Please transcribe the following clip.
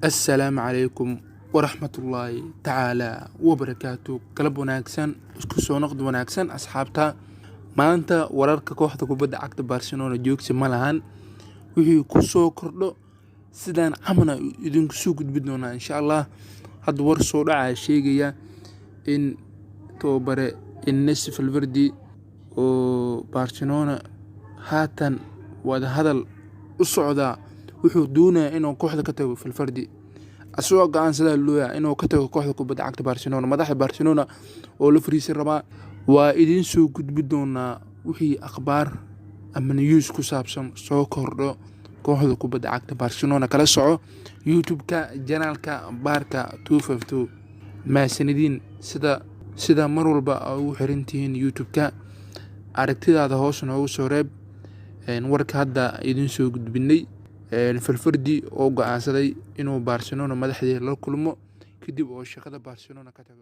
Assalaamu calaykum waraxmatullaahi tacaala wabarakaatu. Galab wanaagsan, isku soo noqod wanaagsan, asxaabta. Maanta wararka kooxda kubadda cagta Barcelona joogsi ma lahan. Wixii ku soo kordho sidaan camana idinku soo gudbi doonaa, insha Allah. Hadda war soo dhacaya sheegaya in tababare Ernesto Valverde oo Barcelona haatan wadahadal u socdaa, wuxuu doonayaa inuu kooxda ka tago. Valverde asagoo go'aansadaa looyaa inuu ka tago kooxda kubadda cagta Barcelona, madaxda Barcelona oo la fariisan rabaa. Waa idiin soo gudbi doonaa wixii akhbaar ama news ku saabsan soo kordho kooxda kubadda cagta Barcelona. Kala soco YouTube-ka channel-ka Barca 252. Mahadsanidin sida mar walba aa ugu xirantihiin YouTube-ka. Aragtidaada hoos noogu soo reeb warka hadda idiin soo gudbinay, Valverde oo go'aansaday inuu Barcelona madaxdeeda la kulmo kadib oo shaqada Barcelona ka tago.